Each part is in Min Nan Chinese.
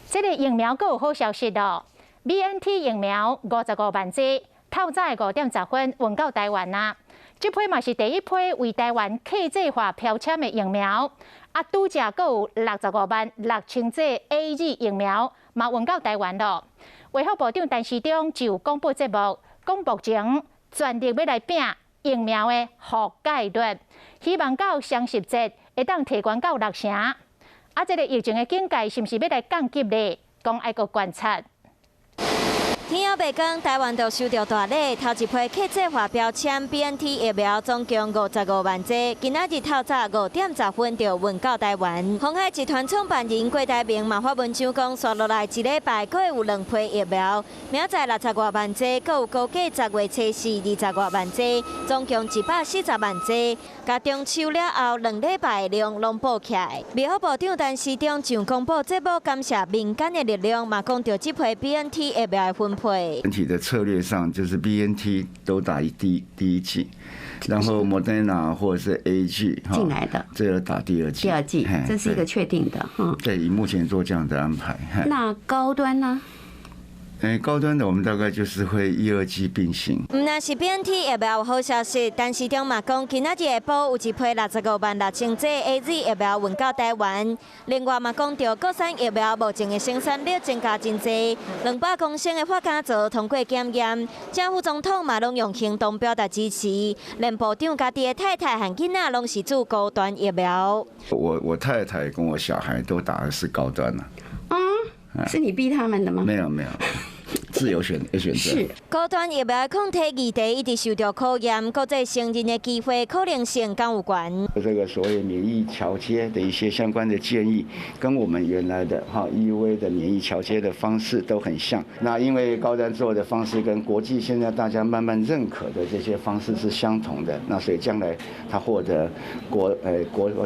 這个疫苗閣有好消息囉，BNT 疫苗55萬劑，透早的5點10分運到台灣啦。這批嘛是第一批為台灣客製化標籤的疫苗。啊，拄才閣有65萬6千劑 AZ 疫苗嘛運到台灣囉。衛福部長陳時中就廣播節目講，目前全力欲來拚疫苗的覆蓋率，希望到雙十節會當提懸到六成。啊，這个疫情的警戒是毋是欲來降級咧？講愛閣觀察。天猶未光，台灣就收著大禮，頭一批客製化標籤 BNT 疫苗總共55萬劑，今仔日透早5點10分就運到台灣。鴻海集團創辦人郭台銘嘛發文章講，紲落來一禮拜閣會有兩批疫苗，明仔載60外萬劑，閣有估計10月初四20外萬劑，總共140萬劑。共中秋了後2禮拜的量攏補起來。衛福部長陳時中上廣播節目感謝民間的力量，嘛講著這批 BNT 疫苗的分配。整體的策略上，就是 BNT 都打第一劑，然後莫德納或者是 AZ 進來的，這個打第二劑。第二劑，這是一個確定的哈。對，以目前做這樣的安排。那高端呢？欸，高端的我們大概就是會一二劑並行。毋但是 BNT 疫苗有好消息，陳時中嘛講，今仔日下晡有一批65萬6千劑 AZ 疫苗運到台灣。另外嘛講著國產疫苗目前的生產力增加真濟，200公升的發酵槽通過檢驗，鄭副總統嘛攏用行動表達支持，連部長家己的太太和囡仔攏是注高端疫苗。我太太跟我小孩都打的是高端了。嗯，是你逼他們的嗎？沒有沒有。自由選擇。是。高端疫苗抗體議題一直受著考驗，國際承認的機會可能性敢有懸？這個所謂免疫橋接的一些相關的建議，跟我們原來的哈 EUA 的免疫橋接的方式都很像。那因為高端做的方式跟國際現在大家慢慢認可的這些方式是相同的，那所以將來它獲得國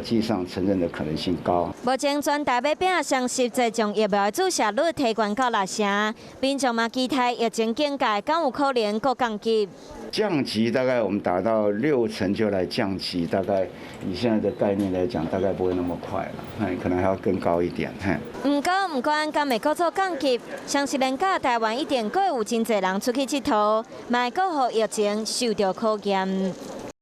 際上承認的可能性高。目前全台欲拚雙十節將疫苗的注射率提懸到六成，民眾嘛期待疫情警戒，敢有可能閣降級？降級大概我們達到六成就來降級，大概以現在的概念來講，大概不會那麼快了，可能還要更高一點。毋過毋管敢會閣做降級，相信連假台灣一定閣會有真濟人出去𨑨迌，嘛會閣予疫情受著考驗。